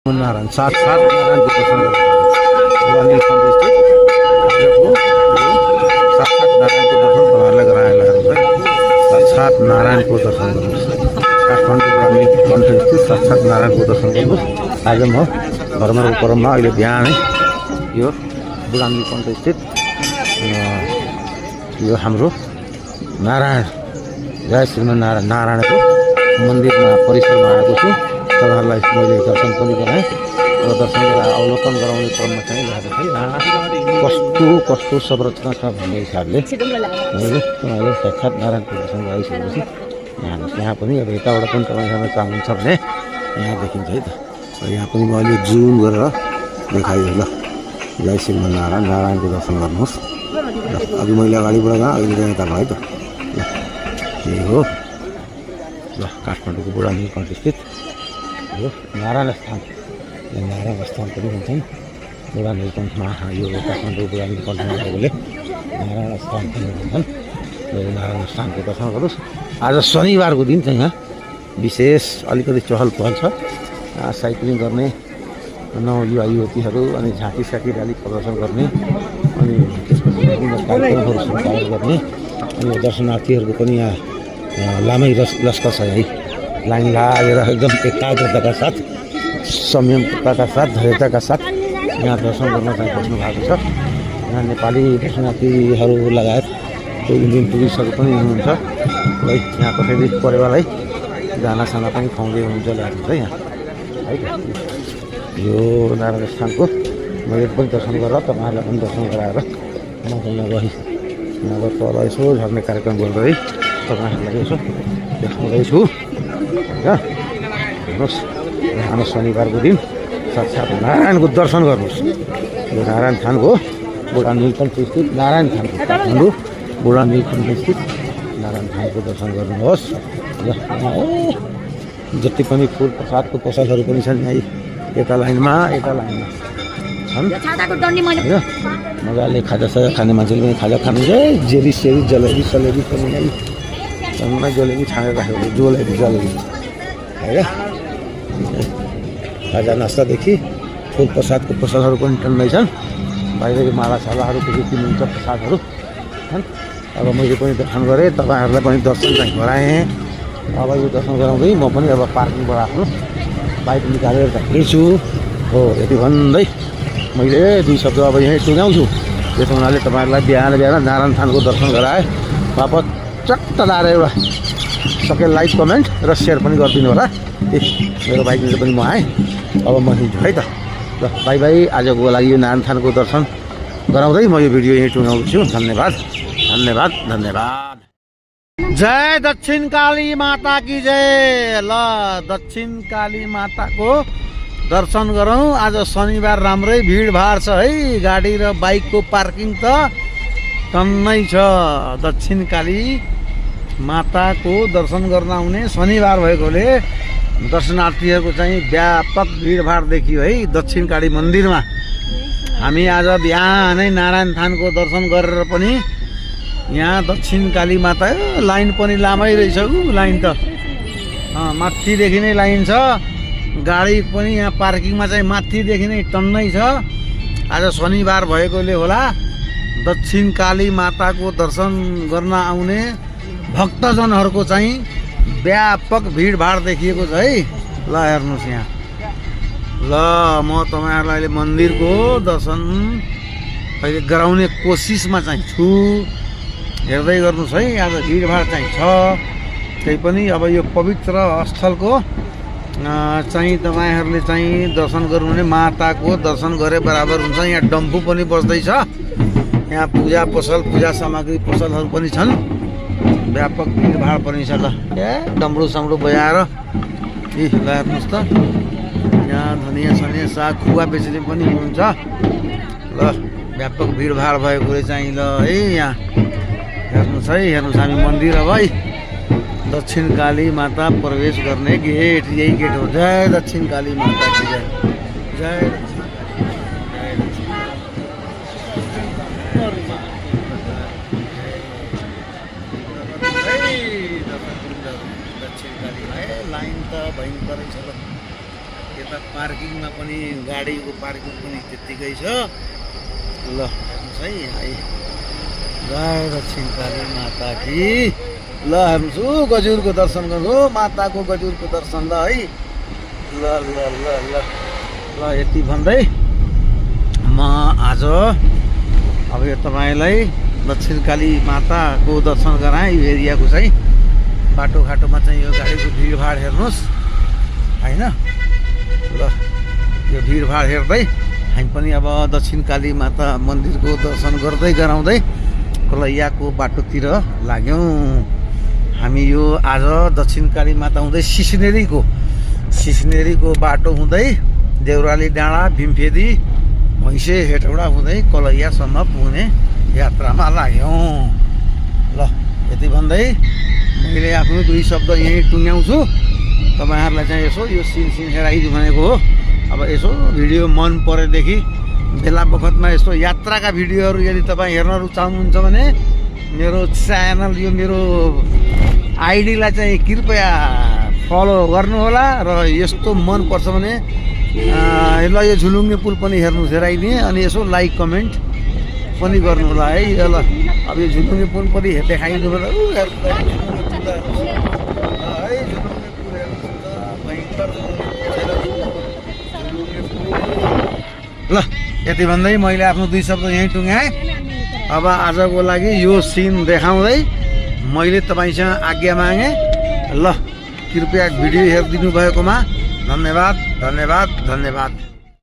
नारायण साथ साथ नारायण को दर्शन साथ नारायण को दर्शन काठमाडौँ कन्टेन्ट साक्षात् नारायण को दर्शन गर्नुहोस्। आज म धर्मको क्रममा अहिले बिहानै यो बुढानी कन्टेन्ट स्थित यो हाम्रो नारायण जय श्रीमान नारायणको मन्दिरमा परिसरमा आएको छु। तपाईँहरूलाई मैले दर्शन पनि गराएँ र दर्शन गरेर अवलोकन गराउने क्रममा चाहिँ गएको थिएँ। कस्तो संरचना छ भन्ने हिसाबले मैले तपाईँले साक्षात् नारायणको दर्शन गराइसकेपछि यहाँ पनि अब यताबाट पनि तपाईँसँग चाहनुहुन्छ भने यहाँ देखिन्छ है त। यहाँ पनि म अहिले जुम गरेर देखाइयो ल। जय श्रीमान नारायणको दर्शन गर्नुहोस्। अघि मैले अगाडिबाट गएँ, अहिले चाहिँ यता भयो त। ल यही हो ल काठमाडौँको बुढानी कन्टेस्टित यो नारायण स्थान। यो नारायण स्थान पनि भन्छन् बुढानी कन्टमा। यो काठमाडौँ बुढानी कन्टमा भएकोले नारायण स्थान पनि भन्छन्। यो नारायण स्थानको दर्शन गर्नुहोस्। आज शनिबारको दिन चाहिँ यहाँ विशेष अलिकति चहल पहल छ। साइक्लिङ गर्ने नवयुवा युवतीहरू अनि झाँकी साकी र्याली प्रदर्शन गर्ने अनि त्यसपछि विभिन्न कार्यक्रमहरू सञ्चालन गर्ने अनि दर्शनार्थीहरूको पनि यहाँ लामै लस्कर छ है। लाइन लागेर एकदम एकाग्रताका साथ संयमताका साथ धैर्यताका साथ यहाँ दर्शन गर्न चाहिँ बस्नु भएको छ। यहाँ नेपाली दर्शनार्थीहरू लगायत कोही इन्डियन टुरिस्टहरू पनि हुनुहुन्छ है। यहाँ कसैले परेवालाई खानासाना पनि खुवाउँदै हुनुहुन्छ लाग्छ यहाँ है। यो नारायण स्थानको मैले पनि दर्शन गरेर तपाईँहरूलाई पनि दर्शन गराएर म गएँ। यहाँबाट तल यसो झर्ने कार्यक्रम गर्दै तपाईँहरूलाई यसो देखाउँदैछु हेर्नुहोस्। हाम्रो शनिबारको दिन साक्षात् नारायणको दर्शन गर्नुहोस्। यो नारायण थानको बुढा नीलकण्ठ स्थित नारायण थानको काठमाडौँ बुढा नीलकण्ठ स्थित नारायण थानको दर्शन गर्नुहोस्। जति पनि फुल प्रसादको पसलहरू पनि छन् यहाँ यता लाइनमा छन् होइन। मजाले खाजासाजा खाने मान्छेले पनि खाजा खानु चाहिँ जेरी सेरी जलेबी सलेबी पनि है। जम्मै जलेबी छानेर राखेको जलेबी होइन। खाजा नास्तादेखि फुल प्रसादको पसलहरू पनि टन्नै छन्। बाहिर मालासालाहरू के किनिन्छ प्रसादहरू छन्। अब मैले पनि दर्शन गरेँ, तपाईँहरूलाई पनि दर्शन चाहिँ गराएँ। अब यो दर्शन गराउँदै म पनि अब पार्किङबाट आफ्नो बाइक निकालेर हिँड्छु हो। यति भन्दै मैले दुई शब्द अब यहीँ टुङ्गाउँछु। त्यसो हुनाले तपाईँहरूलाई बिहान नारायण थानको दर्शन गराएँ। वापस चट्ट लाएर एउटा सके लाइक कमेन्ट र सेयर पनि गरिदिनु होला। मेरो बाइक लिएर पनि म आएँ। अब म हिँड्छु है त। ल बाई बाई। आजको लागि यो नारायण थानको दर्शन गराउँदै म यो भिडियो यहीँ टुङ्गाउँछु। धन्यवाद धन्यवाद धन्यवाद। जय दक्षिण काली माता की जय। ल दक्षिण काली माताको दर्शन गरौँ। आज शनिबार राम्रै भिडभाड छ है। गाडी र बाइकको पार्किङ त टन्नै छ। दक्षिण काली माताको दर्शन गर्न आउने शनिबार भएकोले दर्शनार्थीहरूको चाहिँ व्यापक भिडभाड देखियो है दक्षिण काली मन्दिरमा। हामी आज बिहानै नारायण थानको दर्शन गरेर पनि यहाँ दक्षिण काली माता लाइन पनि लामै रहेछ। लाइन त माथिदेखि नै लाइन छ। गाडी पनि यहाँ पार्किङमा चाहिँ माथिदेखि नै टन्नै छ। आज शनिबार भएकोले होला दक्षिण काली माताको दर्शन गर्न आउने भक्तजनहरूको चाहिँ व्यापक भिडभाड देखिएको छ है। ल हेर्नुहोस् यहाँ। ल म तपाईँहरूलाई अहिले मन्दिरको दर्शन अहिले गराउने कोसिसमा चाहिँ छु। हेर्दै गर्नुहोस् है। आज भिडभाड चाहिँ छ। त्यही पनि अब यो पवित्र स्थलको चाहिँ तपाईँहरूले चाहिँ दर्शन गर्नु भने माताको दर्शन गरे बराबर हुन्छ। यहाँ डम्फु पनि बस्दैछ। यहाँ पूजा पसल पूजा सामग्री पसलहरू पनि छन्। व्यापक भिडभाड पनि छ। ल डम्ब्रु साम्रो बजाएर ल हेर्नुहोस् त। यहाँ धनियाँ सनियाँ साग खुवा बेच्ने पनि हुनुहुन्छ। ल व्यापक भिडभाड भएकोले चाहिँ ल है यहाँ हेर्नुहोस् है। हेर्नुहोस् हामी मन्दिर अब है दक्षिण काली माता प्रवेश गर्ने गेट यही गेट हो। जय दक्षिण काली माता की जय। जय दक्षिण काली लाइन त भयङ्करै छ। यता पार्किङमा पनि गाडीको पार्किङ पनि त्यत्तिकै छ। ल हेर्नुहोस् है आई जय दक्षिणकाली माता की। ल हेर्नुहोस् गजुरको दर्शन गर्नु माताको गजुरको दर्शन ल है। ल ल ल ल ल यति भन्दै म आज अब यो तपाईँलाई दक्षिणकाली माताको दर्शन गराएँ। यो एरियाको चाहिँ बाटोघाटोमा चाहिँ यो गाडीको भिडभाड हेर्नुहोस् होइन। ल यो भिडभाड हेर्दै हामी पनि अब दक्षिणकाली माता मन्दिरको दर्शन गर्दै गराउँदै कलैयाको बाटोतिर लाग्यौँ। हामी यो आज दक्षिणकाली माता हुँदै सिस्नेरीको बाटो हुँदै देउराली डाँडा भीमफेदी भैँसे हेटौडा हुँदै कलैयासम्म पुग्ने यात्रामा लाग्यौँ। ल यति भन्दै मैले आफ्नो 2 शब्द यहीँ टुङ्ग्याउँछु। तपाईँहरूलाई चाहिँ यसो यो सिन हेराइदिनु भनेको हो। अब यसो भिडियो मन परेदेखि बेला बखतमा यस्तो यात्राका भिडियोहरू यदि तपाईँ हेर्न रुचाउनुहुन्छ भने मेरो च्यानल यो मेरो आइडीलाई चाहिँ कृपया फलो गर्नुहोला। र यस्तो मन पर्छ भने ल यो झुलुङ्गे पुल पनि हेराइदिएँ अनि यसो लाइक कमेन्ट पनि गर्नु होला है। ल अब यो झुलुङ्गे पुल पनि देखाइदिनु होला ल यति भन्दै मैले आफ्नो 2 शब्द यहीँ टुङ्गाएँ। अब आजको लागि यो सिन देखाउँदै मैले तपाईँसँग आज्ञा मागेँ। ल कृपया भिडियो हेरिदिनु भएकोमा धन्यवाद धन्यवाद धन्यवाद।